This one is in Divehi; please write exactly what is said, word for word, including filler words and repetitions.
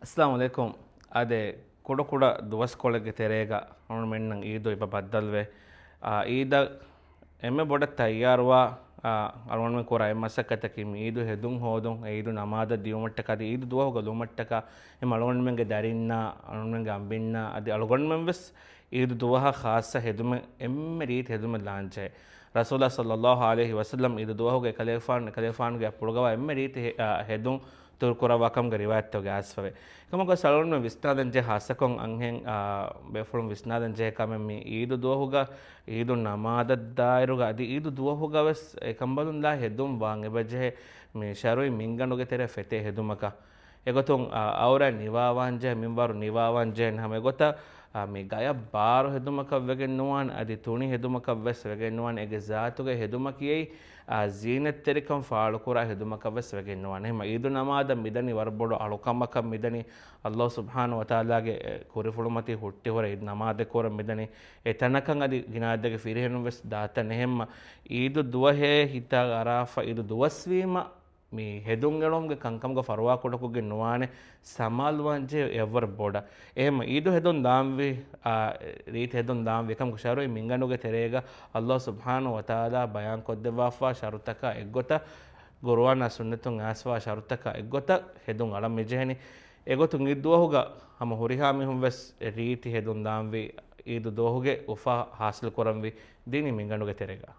އައްސަލާމު ޢަލައިކުމް. އާދެ، ކުޑަކުޑަ ދުވަސްކޮޅެއްގެ ތެރޭގަ އަޅުގަނޑުމެންނަށް ޢީދު އެބަ ބައްދަލުވެ، އާ، ޢީދަށް އެންމެ ބޮޑަށް ތައްޔާރުވާ، އާ، އަޅުގަނޑުމެން ކުރާ އެއް މަސައްކަތަކީ މި ޢީދު ހެދުން ހޯދުން، ޢީދު ނަމާދަށް ދިޔުމަށްޓަކާ އަދި ޢީދު ދުވަހުގަ ލުމަށްޓަކާ އެމަ އަޅުގަނޑުމެންގެ ދަރިންނާ، އަޅުގަނޑުމެންގެ އަނބިންނާ އަދި އަޅުގަނޑުމެން ވެސް ޢީދު ދުވަހަށް ޚާއްޞަ ހެދުމެއް، އެންމެ ރީތި ހެދުމެއް ލާންޖެހޭ. ރަސޫލާ ޞައްލައްލާހު ޢަލައިހި ވަސައްލަމް ޢީދު ދުވަހުގަ އެކަލޭގެފާނު، އެކަލޭގެފާނުގެ އަތްޕުޅުގަވާ އެންމެ ރީތި ހެ-، އާ، ހެދުން ތުރުކުރައްވާކަމުގެ ރިވާޔަތްތަކުގެ އައިސްފަވޭ. އެކަމަކު ސަލޯން ވިސްނާދަން ޖެހޭ ޚާއްޞަކޮށް އަންހެން، އާ، ބޭފުޅުން ވިސްނާދަން ޖެހޭ ކަމެއް މި ޢީދު ދުވަހުގަ، ޢީދު ނަމާދަށް ދާއިރުގަ އަދި ޢީދު ދުވަހުގަ ވެސް އެކަނބަލުން ލާ ހެދުން ވާން އެބަޖެހޭ މި ޝަރުޢީ މިންގަނޑުގެ ތެރޭ ފެތޭ ހެދުމަކަށް. އެގޮތުން، އާ، އައުރާ ނިވާވާންޖެހޭ، މިންވަރު ނިވާވާންޖެހޭ ހަމަ އެގޮތަށް، އާ، މި ގަޔަށް ބާރު ހެދުމަކަށް ވެގެން ނުވާނެ، އަދި ތުނި ހެދުމަކަށް ވެސް ވެގެން ނުވާނެ، އޭގެ ޒާތުގެ ހެދުމަކީ އެއީ، އާ، ޒީނަތްތެރިކަން ފާޅުކުރާ ހެދުމަކަށް ވެސް ވެގެން ނުވާނެ. އެހެންމަ ޢީދު ނަމާދަށް މިދަނީ ވަރަށް ބޮޑު އަޅުކަމަކަށް މިދަނީ، ﷲ ސުބްޙާނަހޫ ވަތަޢާލާގެ، އެ، ކުރިފުޅުމަތީ ހުއްޓި ހުރެ ޢީދު ނަމާދެއް ކުރަން މިދަނީ އެތަނަކަށް އަދި ގިނަ އަދަދެއްގެ ފިރިހެނުން ވެސް ދާތަން. އެހެންމަ ޢީދު ދުވަހޭ ހިތަށް އަރާފަ ޢީދު ދުވަސްވީމަ، މި ހެދުން އެޅުމުގެ ކަންކަމުގަ ފަރުވާ ކުޑަކޮށްގެން ނުވާނެ، ސަމާލުވާންޖެހޭ އެއްވަރު ބޮޑަށް. އެހެންމަ ޢީދު ހެދުން ދާންވީ، އާ، ރީތި ހެދުން ދާންވީ ކަމަކު ޝަރުޢީ މިންގަނޑުގެ ތެރޭގަ ﷲ ސުބްޙާނަހޫ ވަތަޢާލާ ބަޔާންކޮށްދެއްވާފާ ޝަރުތަކާ އެއްގޮތަށް، ޤުރުއާނާ ސުންނަތުން އައިސްފާ ޝަރުތަކާ އެއްގޮތަށް ހެދުން އަޅަން މިޖެހެނީ. އެގޮތުން ޢީދު ދުވަހުގަ ހަމަ ހުރިހާ މީހުން ވެސް ރީތި ހެދުން ދާންވީ، ޢީދު ދުވަހުގެ އުފާ ޙާޞިލު ކުރަންވީ ދީނީ މިންގަނޑުގެ ތެރޭގަ.